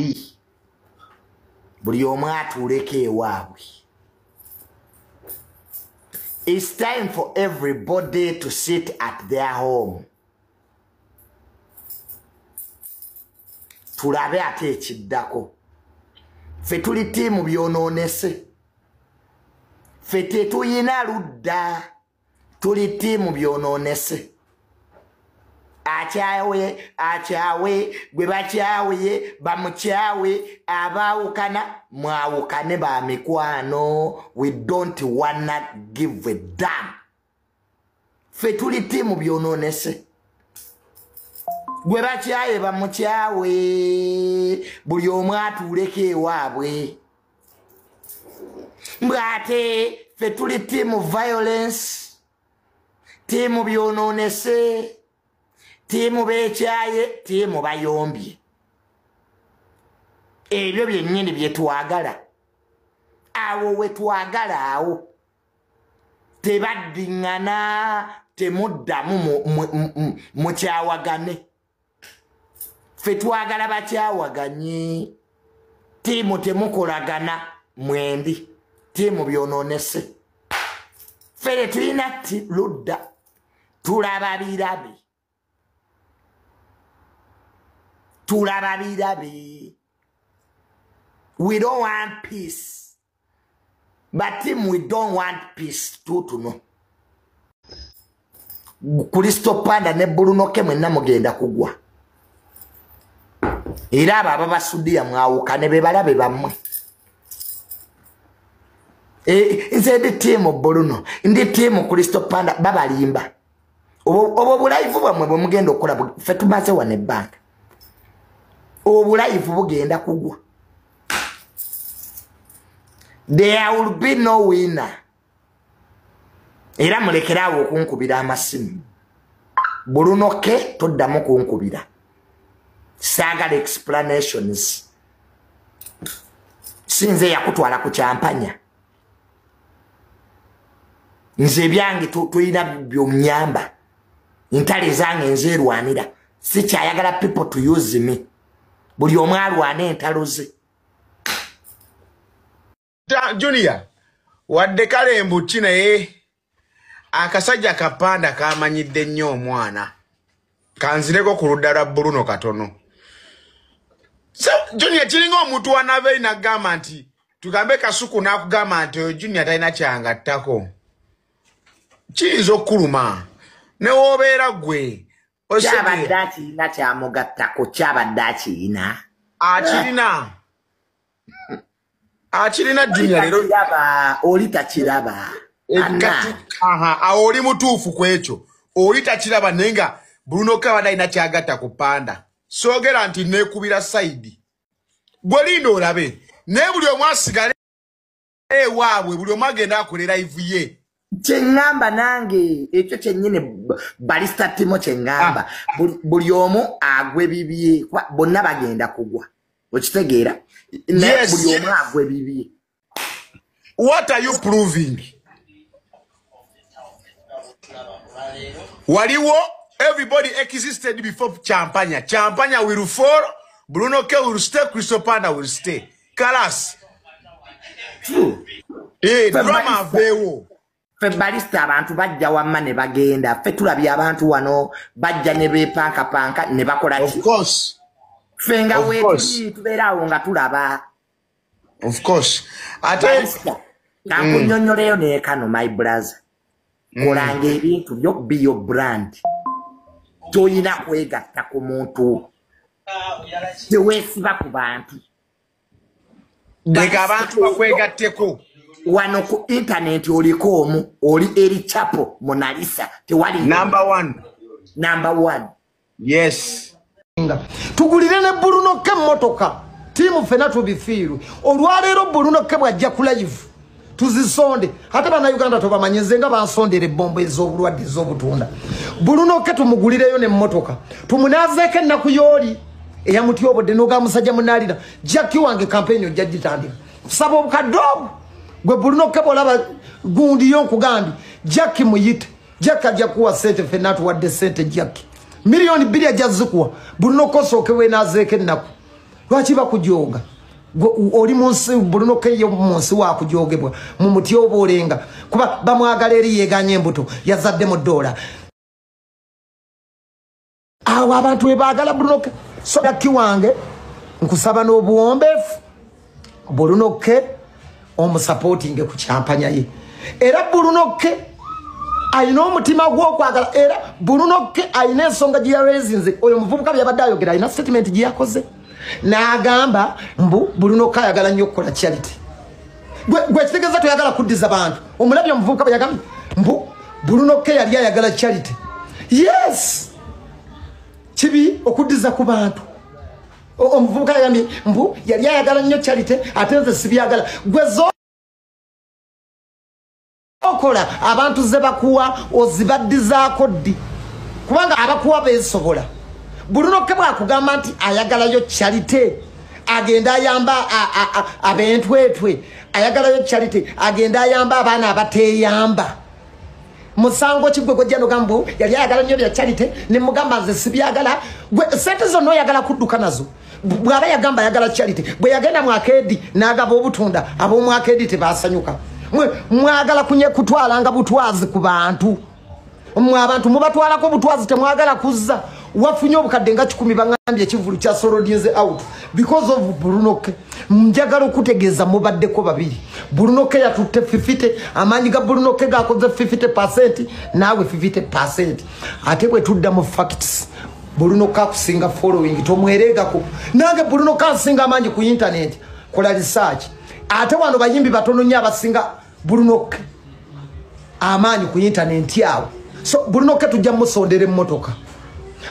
Weekiri buli omu atuuleko ewaabwe. It's time for everybody to sit at their home. Tulabe ate ekiddako. Ffe tuli ttiimu byonoonese. Ffe tetuyina ludda. Tuli ttiimu byonoonese. Akyawe, akyawe, gwe bakyawe, bamukyawe, abaawukana, mwawukane ba mikwano. We don't wanna give a damn. Ffe tuli ttiimu byonoonese. Gwe bakyaye bamukyawe, buli omu atuuleko ewaabwe. Mbw'ate ffe tuli ttiimu violence, ttiimu byonoonese, ttiimu beekyaye, ttiimu bayombye. Ebyo byennyini bye twagala. Awo we twagala awo. Tebaddiŋŋana, temuddamu mukyawagane. Ffe twagala bakyawaganye. Ttiimu temukolagana mwembi. Ttiimu byonoonese. Ffe tetulina ludda. Tulaba birabe. Tulaba birabe. We don't want peace. But team, we don't want peace. Tutuno. Kristo Panda ne Bruno K mwenna mugenda kugwa. Era abo ababasudiya mwawukane be balabe bammwe. Nze ndi ttiimu Bruno, ndi ttiimu Kristo Panda, babalimba. Obwo bulayivu bwammwe bwe mugenda okukola, ffe tumaze wano ebbanga. Obulayivu bugenda kugwa. There will be no winner. Era mulekere awo okunkubira amasimu. Bruno K toddamu kunkubira. Saagala explanations. Sinze yakutwala ku kyampanya. Nze ebyange tulina by'onyamba. Entalo zange nzeerwanira. Sikyayagala people to use me. Buli omu alwana entalo ze. Junior, wadde kale mbu ki naye akasajja kapanda kamanyidde nnyo omwana. Kanzireko ku ludda lwa Bruno katono. So, Junior, kiringa omuntu wanaava eri n'agamba nti tugambe Kasuku n'akugamba nti oyo Junior talina kyangattako. Kiyinza okkuluma. Ne w'obeera ggwe. Kyabadde akirina kyamugattako, kyabadde akirina. Akirina. Akirina Junior leero. Oli takiraba. Awo oli mutuufu ku ekyo. Oli takiraba naye nga Bruno K abadde alina kyagatta ku Panda. Soogera nti neekubira side. Gwe linda olabe. Naye buli omu asigale ewaabwe, buli omu agenda akole live ye. Kyeŋŋamba nange ekyo kyennyini Barista Timo kyeŋŋamba. Buli omu agwe bibye, bonna bagenda kugwa. Okitegeera? Naye buli omu agwe bibye. What are you proving? Waliwo, everybody existed before Champanya. Champanya will fall, Bruno K will stay, Crystal Panda will stay. Kalas. True. Drama aveewo. Ffe Barista abantu bajja wamma ne bagenda. Ffe tulabye abantu wano bajja ne beepankapanka ne bakola ki? Of course. Ffe nga weetuli tubeera awo nga tulaba. Of course. Ate Barista, kankunnyonnyoleyo ne kano my brother. Kolanga ebintu byo, be your brand. Toyina kwegatta ku muntu. Teweesiba ku bantu. Leka abantu bakwegatteko. Wano ku internet oliko omu, oli eri Chapo Mona Lisa, tewali Number one. Number one. Yes. Tugulire ne Bruno K emmotoka. Ttiimu ffenna tubifiirwe. Olwaleero Bruno K bw'ajja ku live tuzisonde. Ate bannayuganda tobamanyi, nze nga bansondera ebbombo ez'obulwadde ez'obutunda. Bruno K tumugulireyo n'emmotoka. Tumunaazeeko ennaku y'oli eyamutyobodde n'ogamba musajja munaalira. Jackie wange campaign ojja gitandika. Saba obukadde obwo. Gwe Bruno K bw'olaba gundi yo nkugambye, Jackie muyite. Jackie ajja kuwa ssente, ffenna atuwadde ssente Jackie. 2 million ajja zikuwa. Bruno K osooke weenaazeeko ennaku. Lwaki bakujoga? Oli munsi Bruno K yo munsi wa kujogebwa mu muti obolenga kuba bamwagala eri yeganye embuto yazadde mu dola. Awo abantu we baagala Bruno K. So Jackie wange nkusaba n'obuwombeefu Bruno K omusupportinge ku kyampanya ye. Era Bruno K alina omutima gw'okwagala. Era Bruno K alina ensonga gye yarezinze. Oyo muvubuka byabadde ayogera alina statement gye yakoze n'agamba mbu Bruno K ayagala nnyo okukola charity. Gwe kitegeeza toyagala kuddiza bantu. Omulabye omuvubuka bwe yagambye mbu Bruno K yali ayagala charity. Yes, kibi okuddiza ku bantu. Omuvubuka yagambye mbu yali ayagala nnyo charity ate nze sibyagala. Gwe okola abantu ze bakuwa ozibaddizaako ddi? Kubanga abakuwa beesobola. Bruno K bw'akugamba nti ayagalayo charity agenda ayamba abentwetwe, ayagalayo charity agenda ayamba abaana abateeyamba. Musango ki gwe gwojja n'ogamba yali ayagala nnyo bya charity ne mugamba nze sibyagala? Gwe sente zonna oyagala kudduka nazo. Bw'aba yagamba ayagala charity, bwe yagenda mu akeedi n'agaba obutunda, ab'omu akeedi tebasanyuka. Mwagala kunye kutwalanga butwazi ku bantu. Mwe abantu mubatwalako butwazi temwagala kuzza. Wafunye obukadde nga 10 bangambye ekivulu kya Solodinze out because of Bruno K. Njagala okutegeeza mubaddeko babiri. Bruno K yatutte 50, amaanyi ga Bruno K gakoze 50% naawe 50%. Ate bwe tudda mu facts, Bruno K akusinga following tomwereegako. Nange Bruno K asinga amaanyi ku internet, kola research. Ate wano bayimbi batono nnyo abasinga Bruno K amaanyi ku internet awo. So Bruno K tujja musondera emmotoka.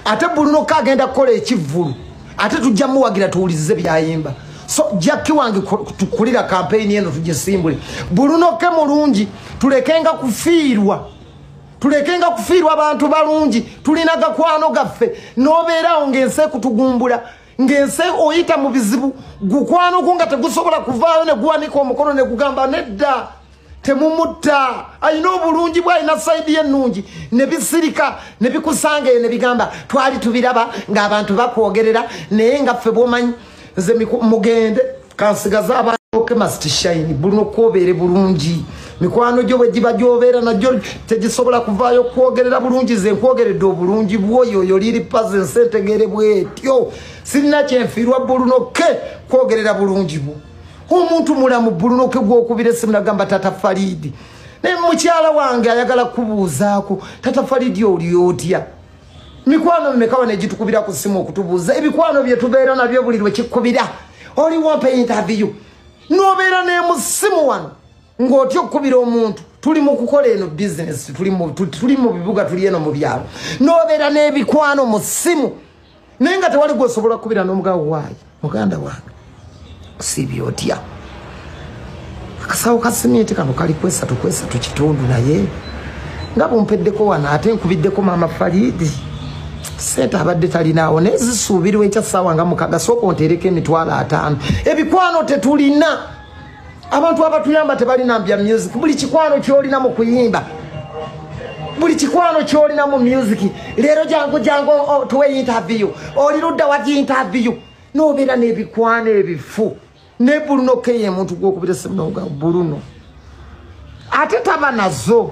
Ate Bruno K agenda kukola ekivvulu, ate tujja muwagira tuwulirize byayimba. So Jackie wange tukulira campaign eno tugisimbule. Bruno K mulungi, tulekenga kufiirwa. Tulekenga kufiirwa abantu balungi, tulina gakwano gaffe. N'obeerawo ng'ensi ekutugumbula, ng'ensi oyita mu bizibu, gukwano gwo nga tegusobola kuvaayo ne guwanika omukono ne gugamba nedda temumutta. Alina obulungi bwe, alina sayidi ye ennungi, ne bisirika ne bikusanga eyo ne bigamba twali tubiraba ng'abantu bakwogerera, naye nga ffe bw'omanyi nze mugende kansigaze abantu. Okay, must shine. Bruno K obeere bulungi, mikwano gyo bwe giba gy'obeera nagyo tegisobola kuvaayo kwogerera bulungi. Nze nkwogeredde obulungi bw'oyo oyo liri paze ensi entegere bw'etyo. Sirina kyenfiirwa Bruno K kwogerera bulungi bwo. Omuntu mulamu Bruno K gw'okubira essimu nagamba Tata Faridi, naye mukyala wange ayagala kubuuzaako Tata Faridi oli otya? Mikwano mimeka wano egitukubira ku ssimu okutubuuza ebikwano bye tubeera nabyo buli lwe kikubira oli wampa interview n'obeera ne mu ssimu wano ng'otya okukubira omuntu. Tuli mu kukola eno bizinesi, tuli mu bibuga, tuli eno mu byalo, n'obeera n'ebikwano mu ssimu naye nga tewali gw'osobola kukubira n'omugawo waayi muganda wange sibi otya? Akasawo ka simenti kano kali 3.3 kitundu, naye nga bumpeddeko wano ate nkubiddeko Maama Faridi sente abadde talinaawo naye zisuubirwa enkya ssaawa nga 6 sooka onteereko 50,000. Ebikwano tetulina, abantu abatuyamba tebalina bya music. Buli kikwano ky'olina mu kuyimba, buli kikwano ky'olina mu music, leero jangu jangu tuwe interview, oli ludda wagi interview, n'obeera n'ebikwano ebifu. Ne Bruno K ye muntu gw'okubira essimu n'ogamba Bruno ate taba nazo.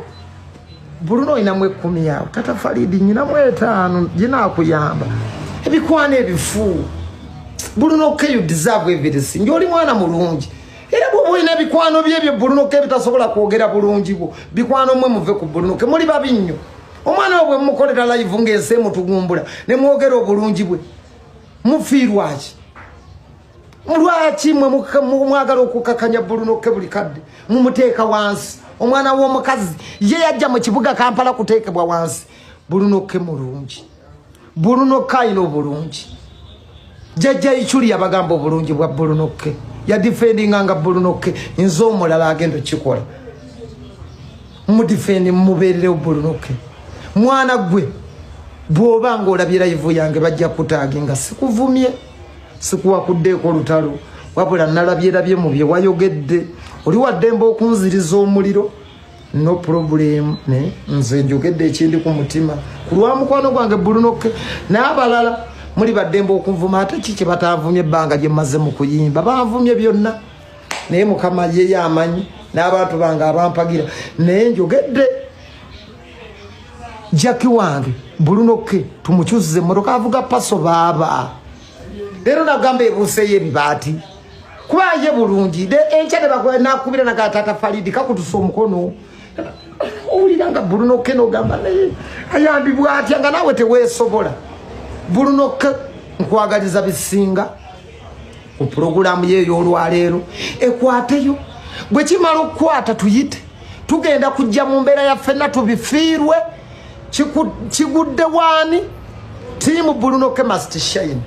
Bruno olinamu 10 yawe, Tata Faridi nyinamu 5 ginaakuyamba. Ebikwano ebifu. Bruno K you deserve everything. Oli mwana mulungi. Era bw'oba olina ebikwano byebyo Bruno K bitasobola kwogera bulungi bwo, bikwano mmwe muve ku Bruno K, muli babi nnyo. Omwana we bwe mukolera live ng'ensi emutugumbula ne mwogera obulungi bwe, mufiirwa ki? Lwaki mwe mwagala okukakanya Bruno K buli kadde mumuteeka wansi? Omwana w'omukazi ye yajja mu kibuga Kampala kuteekebwa wansi. Bruno K mulungi, Bruno K alina obulungi. Jjajja Ichuli yabagamba obulungi bwa Bruno K, yadifendinga nga Bruno K. Nze omulala agenda okikola, mudifendi mubeererewo Bruno K. Mwana gwe bw'oba ng'olabye live yange bajja kutaaginga, sikuvumye, sikuwakuddeeko olutalo, wabula nalabyerabye mu bye wayogedde. Oli waddembe okunziriza omuliro, no problem. Ne nze njogedde ekindi ku mutima ku lwa mukwano gwange Bruno K n'abalala. Muli baddembe okunvuma, ate ki kye batanvumye ebbanga gye mmaze mu kuyimba? Banvumye byonna, naye Mukama ye yamanyi n'abantu bange abampagira. Naye njogedde, Jackie wange Bruno K tumukyusize emmotoka, avuga Passo baaba. Leero nagamba ebuuseeyo ebibaati kuba ye bulungi. Enkya nakubira naga taata Faridi kakutusa omukono, owulira nga Bruno K nogamba naye ayambibwa atya nga naawe teweesobola. Bruno K nkwagaliza bisinga ku pulogulaamu ye ey'olwaleero, ekwateyo. Bwe kimala okukwata tuyite, tugenda kujja mu mbeera ya ffenna tubifiirwe. Kigudde waani? Team Bruno K must shine.